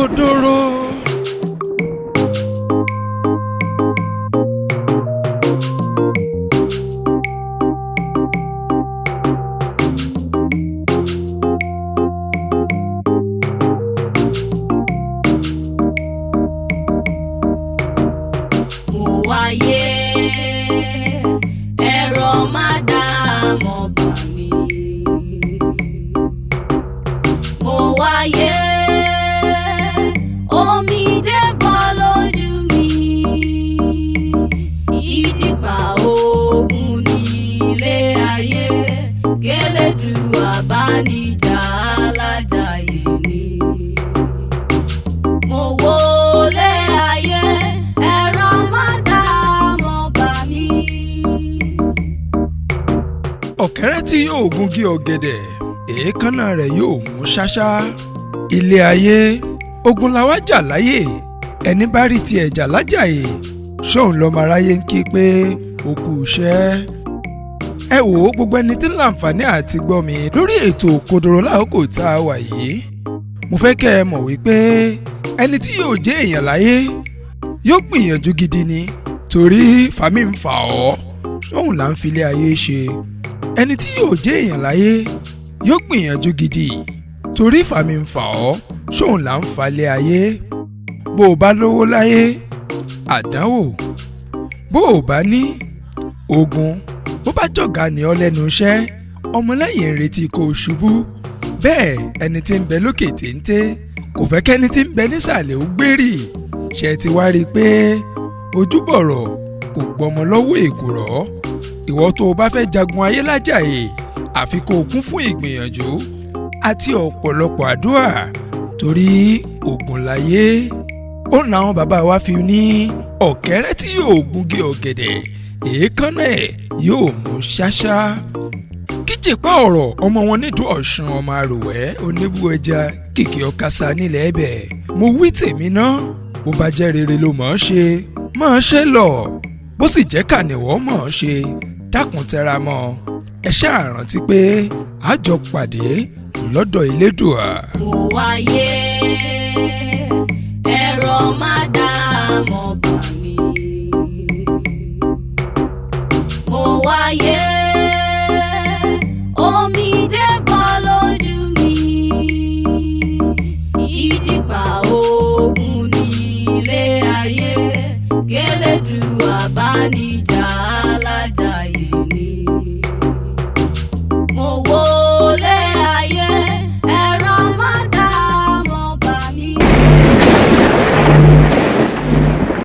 Òkodoro. Mo wáyé, ẹ̀rọ má dààmú bà mí. Mo wáyé, omijé bọ́ lójú mi. Ìjìpá ogun ní ilé ayé, k'Elédùà bá ní jà alájàyè ni. Mo wọlé ayé, ẹ̀rọ má dààmú bà mí. Ọ̀kẹ́rẹ́ tí yóò gungi ọ̀gẹ̀dẹ̀, èékánná rẹ̀ yóò mú ṣáṣá. Ilé ayé, ogun la wá jà láyè, ẹni bá rí tiẹ̀ jà lájàyè, ṣóun lọ́mọ aráyé ń kí pé ó kú iṣẹ́. Ẹ wò ó, gbogbo ẹni tí ń láǹfààní àti gbọ́ mi lórí ètò Òkodoro lákòókò tá a wà yìí. Mo fẹ́ kẹ́ ẹ mọ̀ wípé ẹni tí yóò jẹ́ èèyàn láyé yóò gbìyànjú gidi ni, torí fàmí ń fà ọ́, ṣóun là ń filé ayé ṣe. Ẹni tí yóò jẹ́ èèyàn láyé yóò gbìyànjú gidi, torí fàmí ń fà ọ́, ṣóun là ń falẹ̀ ayé. Bó o bá lówó láyé, àdánwò. Bó o bá ní, ogun. Bó bá jọ̀gá ní ọ lẹ́nu iṣẹ́, ọmọlẹ́yìn ń retí kó o ṣubú. Bẹ́ẹ̀ ẹni tí ń bẹ lókè téńté kò fẹ́ kẹ́ni tí ń bẹ nísàlẹ̀ ó gbérì. Ṣe ti wá rí i pé ojúbọ̀rọ̀ kò gbọmọ lọ́wọ́ èkùrọ́? Ìwọ tó o bá fẹ́ jagun ayé lájàyè, àfi kó o kún fún ìgbìyànjú àti ọ̀pọ̀lọpọ̀ àdúrà, torí ògùn láyé. Ó làwọn bàbá wa fi ní ọ̀kẹ́rẹ́ tí yóò gúngi ọ̀gẹ̀dẹ̀, èékánná ẹ̀ yóò mú ṣáṣá. Kíjìpá ọ̀rọ̀ ọmọ wọn nídùú Ọ̀ṣun, ọmọ àròwẹ́ oníbú ẹja kìkì ọ̀kasà nílẹ̀ ẹ̀bẹ̀. Mo wí tèmi ná, bó bá jẹ́ rere ló mọ̀ ọ́ ṣe, mọ̀ ọ́ ṣe lọ. Bó sì jẹ́ kàníwọ́ mọ̀ ọ́ ṣe, dákun tẹra mọ́. Ẹ ṣáà rántí pé a jọ pàdé lọ́dọ̀ Elédùà. Mo wáyé, ẹ̀rọ má dààmú bà mí. Mo wáyé, omijé bọ́ lójú mi. Ìjìpá ogun ní ilé ayé, k'Elédùà bá ní jà.